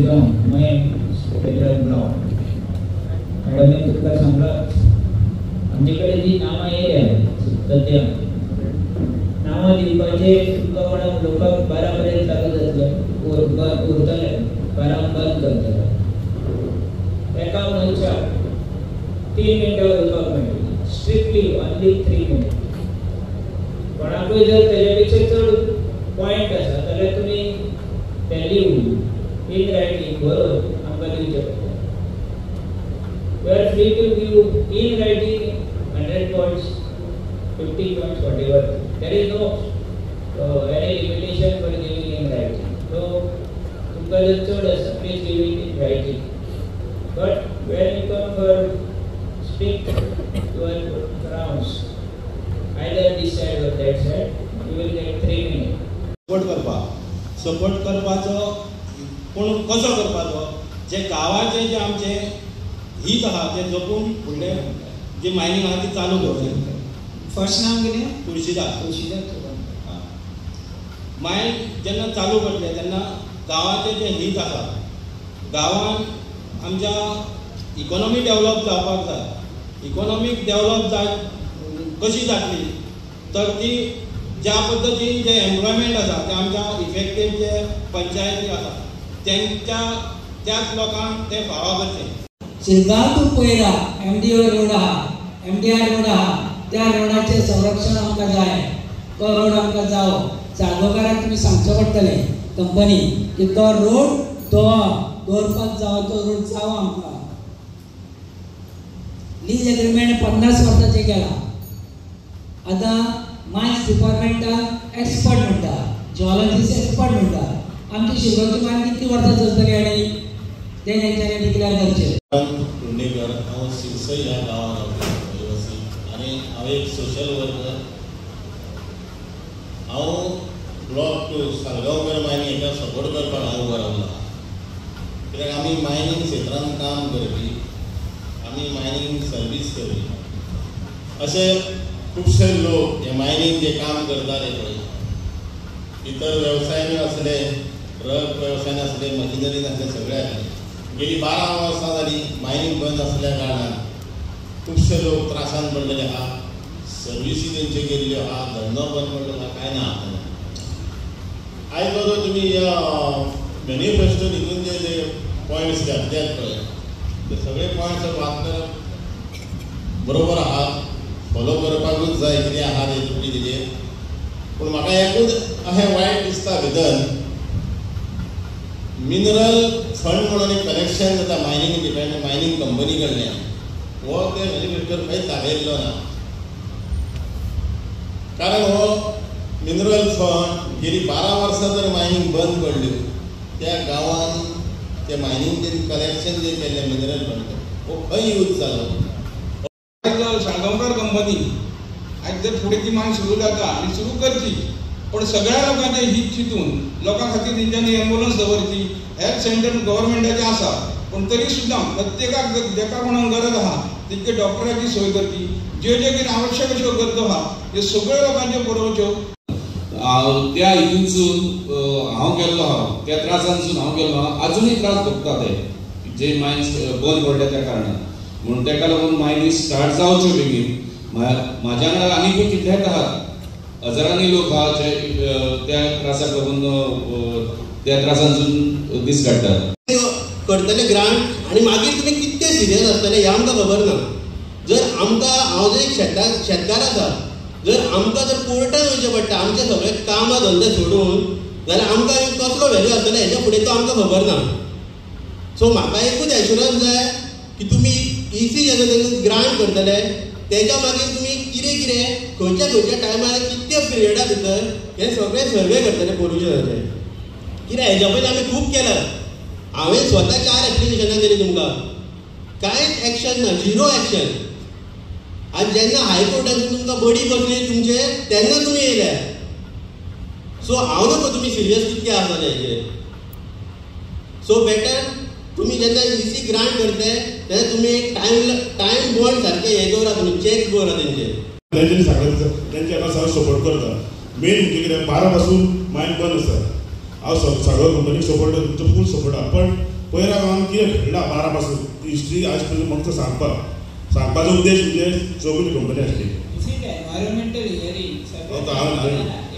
Shirgaon Mayem federal block. मॅडमीन तुमकां सांगलां, आमचे कडेन जी नांवां येयल्या सद्या, नांवां दिवपाचे तुमकां कोणाक उलोवपाक 12 पर्यंत लागत जातलें, उरतलें, 12 बंद करतलें. एका मनशाक 3 मिनटां उलोवपाक मेळटली, स्ट्रिक्टली ओन्ली 3 मिनट. कोणाकूय जर तेज्या पेक्षा चड पॉयंट आसा जाल्यार तुमी ते लिवन इन रायटींग बरोवन आमकां दिवचें पडटलें. You are free to give in writing 100 points, 50 points, whatever. There is no any limitation for giving in writing. So तुमकां जर चड आसा, please give it in writing. But when you come for speak your grounds, either this side or that side, you will get 3 minutes. Support करपाक, support करपाचो पूण कसो करपाचो, जे गांवाचे जे आमचे हीत आहा ते जपून फुडले जी मायनींग आहा ती चालू करची. फर्स्ट नाम कितें? तुळशीदास. तुळशीदास. मायन जेन्ना चालू करतले तेन्ना गांवाचे जे हीत आसा, गांवान आमच्या इकॉनॉमी डेवलप जावपाक जाय. इकॉनॉमीक डेवलप जाय कशी जातली तर ती ज्या पद्दतीन जे एम्प्लॉयमेंट आसा ते आमच्या इफेक्टीव जे पंचायती आसा तेंच्या त्याच लोकांक ते फावो करचें. शिरगांव टू पयरा MDO road आहा, MDR road आहा, त्या रोडाचें संरक्षण आमकां जाय. तो रोड आमकां जावो. साळगांवकाराक तुमी सांगचें पडटलें कंपनी की तो रोड तो दवरपाक जावो, तो रोड जावो आमकां. लीज एग्रीमेंट 50 वर्सांचें केलां. आतां मायन्स डिपार्टमेंटाक एक्सपर्ट म्हणटा, जिओलॉजिस्ट एक्सपर्ट म्हणटा. आमची शिरगांवची मायन कितली वर्सां चलतली आनी तें तेंच्यांनी डिक्लेअर करचें. कुंडेकर, हांव शिरसय ह्या गांवांत रावता रहिवासी आनी हांव एक सोशल वर्कर. हांव ब्लॉक 2 साळगांवकर मायनींग हेका सपोर्ट करपाक हांव उबो रावला. कित्याक आमी मायनींग क्षेत्रांत काम करपी, आमी मायनींग सर्वीस करपी. अशे खुबशे लोक हे मायनींग जे काम करताले पळय, इतर वेवसाय आसले, ट्रक वेवसाय आसले, मशिनरी आसले, सगळे आसले. गेली 12 वर्सां जाली मायनींग बंद आसल्या कारणान खुबशे लोक त्रासान पडलेले आहा, सर्विसी तेंच्यो गेल्ल्यो आहा, धंदो बंद पडलेलो आहा, कांय ना आतां. आयज जर तुमी ह्या मॅनिफेस्टो हितून जे जे पॉयंट्स घातल्यात पळय, ते सगळे पॉयंट्स वाचल्या बरोबर आहा, फॉलो करपाकूच जाय कितें आहा ते तुमी तेजेर. पूण म्हाका एकूच अशें वायट दिसता भितर, मिनरल फंड म्हणून एक कलेक्शन जाता मायनींग डिपेंड मायनींग कंपनी कडल्यान, हो ते मॅनिफेस्टोर खंयच दाखयल्लो ना. कारण हो मिनरल फंड गेली 12 वर्सां जर मायनींग बंद पडल्यो त्या गांवान ते मायनींग जे कलेक्शन जे केल्लें मिनरल फंड हो खंय यूज जालो. साळगांवकर कंपनी आयज जर फुडें ती मायन सुरू जाता आनी सुरू करची, पण सगळ्या लोकांचें हीत चिंतून लोकां खातीर तेंच्यांनी एम्बुलन्स दवरची, हेल्थ सेंटर गव्हर्मेंटाचें आसा, पूण तरी सुद्दां प्रत्येकाक जेका कोणाक गरज आहा तितके डॉक्टराची सोय करची, ज्यो ज्यो कितें आवश्यक अश्यो गरजो आहा त्यो सगळ्यो लोकांच्यो पुरोवच्यो. त्या हितूनसून हांव गेल्लो आहा, त्या त्रासांसून हांव गेल्लो आहा, आजुनूय त्रास भोगता ते जे मायन्स बंद पडले त्या कारणान. म्हणून तेका लागून मायनी स्टार्ट जावच्यो बेगीन. म्हाज्या वांगडा आनीकूय कितलेच आहात, हजारांनी लोक आहा जे त्या त्रासाक लागून त्या त्रासांसून दीस काडटात. करतले ग्रांट आनी मागीर तुमी कितके सिरियस आसतले हें आमकां खबर ना. जर आमकां, हांव जर एक शेतकार आसा, जर आमकां जर कोर्टान वयचें पडटा आमचे सगळे कामां धंदे सोडून, जाल्यार आमकां कसलो व्हॅल्यू आसतलो हेच्या फुडें तो आमकां खबर ना. सो म्हाका एकूच एश्युरन्स जाय की तुमी इसी जेन्ना तेंकां ग्रांट करतले तेच्या मागीर तुमी कितें कितें खंयच्या खंयच्या टायमार कितल्या पिरियडा भितर हे सगळे सर्वे करतले पोल्युशनाचे. कित्याक हेच्या पयलीं आमी खूब केलां. हांवें स्वता 4 एप्लिकेशनां केली तुमकां, कांयच एक्शन ना, 0 एक्शन. आनी जेन्ना हायकोर्टान तुमकां बडी बसली तुमचे तेन्ना तुमी येयल्या. सो हांव नको तुमी सिरियस कितके आसा तेजेर. सो बेटर तुमी जेन्ना इसी ग्रांट करते तेन्ना तुमी एक टायम बॉन्ड सारकें हें दवरा, तुमी चॅक दवरा तेंचेर. तेंच्यांनी सांगलें तेंच्या हाका हांव सपोर्ट करता. मेन म्हणजे कितें, 12 पासून मायन बंद आसा. हांव साळगांव कंपनीक सपोर्ट, तुमचो फूल सपोर्ट आहा. पण पयरा गांवान कितें घडलां 12 पासून ती हिस्ट्री आज पर्यंत म्हाका सांगपाचो उद्देश म्हणजे चौगुली कंपनी आसली.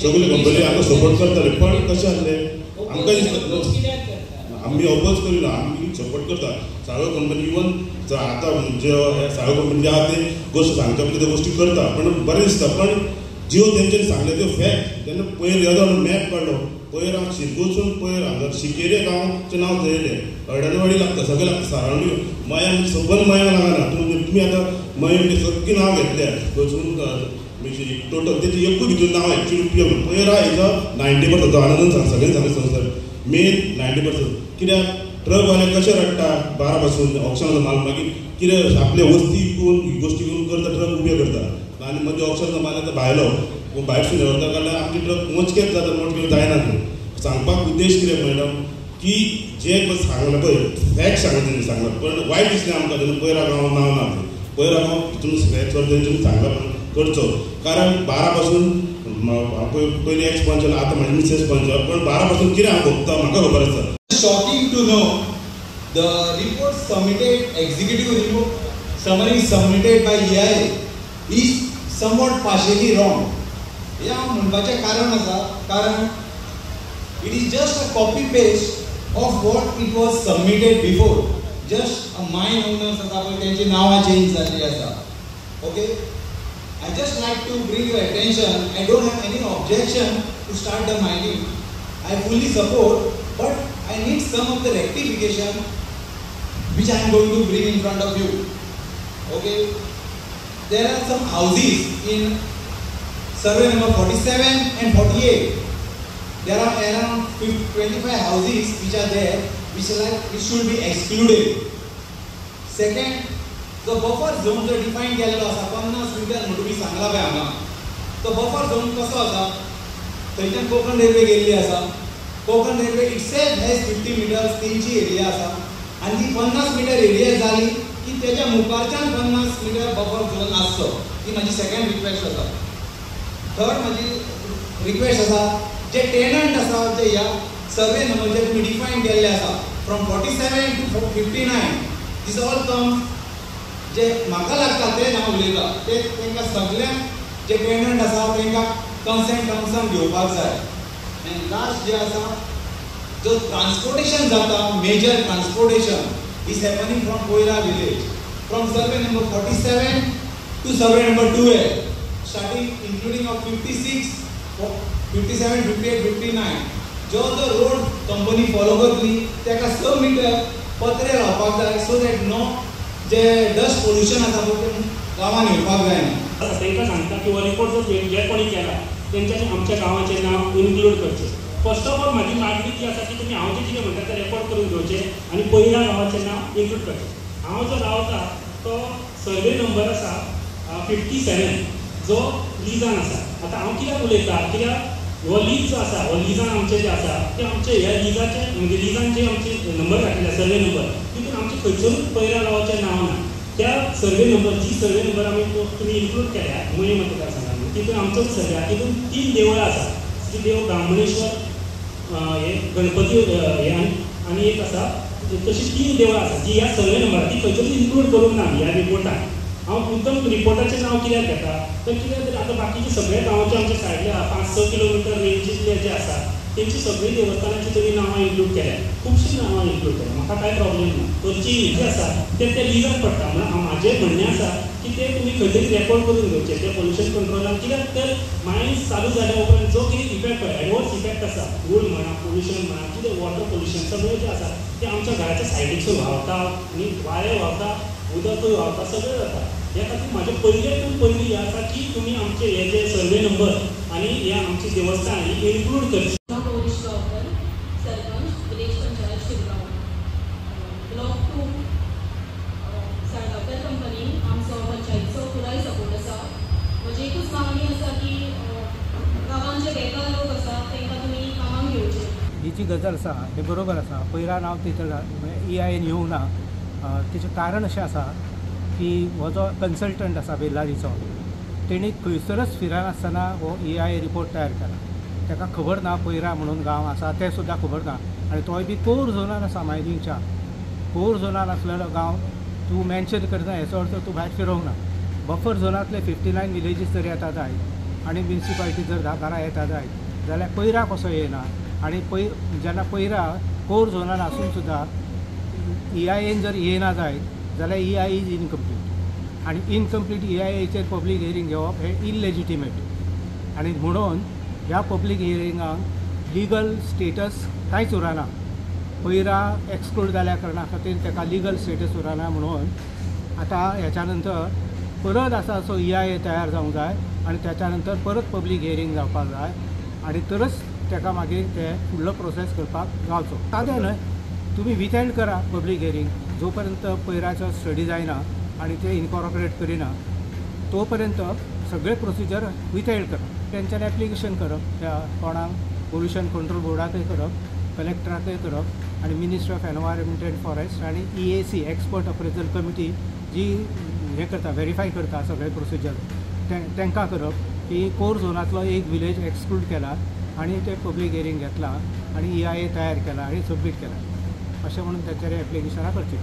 चौगुली कंपनी आमकां सपोर्ट करताले, पण कशें आसलें आमकां दिसता आमी अपोज करिना, आमी सपोर्ट करता साळगांव कंपनी. इवन आतां जे साळगांव कंपनी जे आहा ते गोश्ट सांगता पळय त्यो गोश्टी करता, पण बरें दिसता. पण ज्यो तेंच्यांनी सांगलें त्यो फॅक्ट तेन्ना पयर येदो मॅप काडलो, पयर हांव शिरगोसून पयर हांगा शिकेरे गांवचें नांव थंय येयलें, अडणवाडी लागता, सगळें लागता, सारावणी मया सबंद मया लागना. तुमी आतां मया म्हणजे सगळीं नांव घेतल्या थंयसून टोटल तेजें एकूय भितर नांव एक्चुअली उपयोग पयर is a 90% आनंदान सांग सगळ्यांनी सांगलें संवसार मेन 90%. कित्याक ट्रकवाले कशे रडटा 12 पासून ऑक्शनाचो माल, मागीर कितें आपले वस्ती विकून गोश्टी विकून करता, ट्रक उबे करता आनी मदीं ऑक्शनाचो माल येता भायलो भायर सून व्हरता, कारण आमची ट्रक मोजकेच जाता, मोजके जायना. तें सांगपाक उद्देश कितें मॅडम की जे सांगलें पळय फॅक्ट सांगलें तेणी सांगलां, पण वायट दिसलें आमकां तेन्ना पयरा गांव नांव ना तें पयरा गांव हितून फॅक्ट तेंच्यांनी सांगलां पण करचो. कारण 12 पासून पयलीं एक्स पंच आतां म्हाजी मिसेस पंच, पण 12 पासून कितें हांव भोगता म्हाका खबर आसा. Shocking to know the report submitted, executive report summary submitted by EIA is somewhat partially wrong. हें हांव म्हणपाचें कारण आसा, कारण it is just a copy paste of what it was submitted before. Just a mine owners आसा पळय तेंची नांवां चेंज जाल्ली आसा. Okay, I just like to bring your attention. I don't have any objection to start the mining. I fully support, but I need some of the rectification which I am going to bring in front of you. Okay, there are some houses in survey number 47 and 48. There are around 25 houses which are there, which should be excluded. Second, the buffer zone जो define केल्लो आसा 50 metre म्हणून तुमी सांगला पळय हांगा, तो buffer zone कसो आसा, थंयच्यान कोंकण रेल्वे गेल्ली आसा. Konkan railway itself has 50 meters तेंची एरिया आसा आनी ती 50 मिटर एरिया जाली की तेच्या मुखारच्यान 50 मिटर बफर झोन आसचो. ही म्हाजी सेकंड रिक्वेस्ट आसा. थर्ड म्हाजी रिक्वेस्ट आसा, जे टेनंट आसा जे ह्या सर्वे नंबर जे तुमी डिफायन केल्ले आसा from 47 to 59 this all comes, जे म्हाका लागता ते हांव उलयता ते तांकां सगळ्यांक जे टेनंट आसा तांकां कन्सेंट टर्म्सान घेवपाक जाय. आनी लास्ट जे आसा जो ट्रान्सपोर्टेशन जाता, major transportation is happening from Poira village from survey number 47 to survey number 12 starting including of 56, 57, 58, 59. जो जो रोड कंपनी फॉलो करतली ताका 6 मिटर पत्रे लावपाक जाय, so that no J dust pollution आसा पळय तें गांवान येवपाक जायना. तांकां सांगता की हो रिपोर्ट जो जे कोणी केला तेंच्यांनी आमच्या गांवाचें नांव इन्क्लूड करचें. फर्स्ट ऑफ ऑल म्हाजी मागणी ती आसा की तुमी हांव जें कितें म्हणटा तें रेकॉर्ड करून घेवचें आनी पयल्या गांवाचें नांव इन्क्लूड करचें. हांव जो रावता तो सर्वे नंबर आसा 57 जो लिजान आसा. आतां हांव कित्याक उलयता, कित्याक हो लीज जो आसा हो लिजान आमचे जे आसा ते आमचे ह्या लिजाचे म्हणजे लिजान जे आमचे नंबर घातलेले सर्वे नंबर तितून आमचे खंयसरूच पयल्या गांवाचें नांव ना. त्या सर्वे नंबर जी सर्वे नंबर आमी तुमी इन्क्लूड केल्या मये मतदारसंघान तितून आमचो सर्वे आसा, तितून 3 देवळां आसा. श्री देव ब्राह्मणेश्वर हे गणपती हे आनी एक आसा, तशी 3 देवळां आसा जी ह्या सर्वे नंबरार ती खंयसरूच इन्क्लूड करूंक ना ह्या रिपोर्टान. हांव मुद्दम रिपोर्टाचें नांव कित्याक घेता तर कित्याक तरी आतां बाकीचे सगळे गांवाचे आमच्या सायडले 5-6 किलोमिटर रेंजींतले जे आसा तेंची सगळीं देवस्थानाची तुमी नांवां इन्क्लूड केल्या, खुबशीं नांवां इन्क्लूड केल्या, म्हाका कांय प्रॉब्लेम ना. करची जी आसा ते त्या लिजान पडटा. म्हणून म्हाजें म्हणणें आसा की ते तुमी खंय तरी रेकॉर्ड करून घेवचे ते पोल्युशन कंट्रोलान, कित्याक तर मायन्स चालू जाल्या उपरांत जो कितें इफेक्ट पळय एडवर्स इफेक्ट आसा, धूळ म्हणा, पोल्युशन म्हणा, कितें वॉटर पोल्युशन सगळें जें आसा तें आमच्या घराच्या सायडीकसून व्हांवता आनी वारें व्हांवता, उदकूय व्हांवता, सगळें जाता. ह्या खातीर म्हाजें पयलें पयलीं हें आसा की तुमी आमचे हे जे सर्वे नंबर आनी हे आमचे देवस्थान ही इन्क्लूड करची. Sarpanch village panchayat Shirgaon block 2 Salgaonkar company आमचो पंचायतीचो पुराय सपोर्ट आसा. म्हजी एकूच मागणी आसा की गांवांत जे बेकार लोक आसा तांकां तुमी कामाक घेवचे. ही जी गजाल आसा हे बरोबर आसा. पयरा नांव थंय EIN येवंक ना तेचें कारण अशें आसा की हो जो कन्सल्टंट आसा बेल्लारीचो तेणी खंयसरच फिरनासतना हो EIA report तयार केला. ताका खबर ना पैरा म्हणून गांव आसा तें सुद्दां खबर ना आनी तोय बी कोर झोनान आसा. मायनिंगच्या कोर झोनान आसलेलो गांव तूं मेन्शन करना हेचो अर्थ तूं भायर फिरोवंक ना. बफर झोनांतले 59 विलेजीस जर येता जायत आनी म्युनिसिपालिटी जर 10-12 येता जायत जाल्यार पैरा कसो येयना? आनी जेन्ना पैरा कोर झोनान आसून सुद्दां EIA जर येयना जायत जाल्यार EIA is incomplete आनी इनकम्प्लीट EIAचेर पब्लीक हियरींग घेवप हें इलेजिटिमेट आनी म्हणून ह्या पब्लीक हियरिंगाक लिगल स्टेटस कांयच उरना. पैरा एक्सक्लूड जाल्या कारणा खातीर ताका लिगल स्टेटस उरना म्हणून आतां ह्याच्या नंतर परत आसा असो EIA तयार जावंक जाय आनी त्याच्या नंतर परत पब्लीक हियरींग जावपाक जाय आनी तरच ताका मागीर ते फुडलो प्रोसेस करपाक गावचो. सादें न्हय, तुमी विथहेल्ड करा पब्लीक हियरींग जो पर्यंत पैराचो स्टडी जायना आनी ते इनकॉर्पोरेट करिना तो पर्यंत सगळे प्रोसिजर विथहेल्ड करप. तेंच्यानी एप्लिकेशन करप त्या कोणाक पोल्युशन कंट्रोल बोर्डाकय करप, कलेक्टराकय करप आनी ministry of environment and forest आनी EAC expert appraisal committee जी हें करता वेरीफाय करता सगळे प्रोसिजर तांकां करप की कोर झोनांतलो एक विलेज एक्सक्लूड केला आनी ते पब्लीक हियरींग घेतला आनी EIA तयार केला आनी सबमीट केला अशें म्हणून तांच्यानी एप्लिकेशनां करचीं.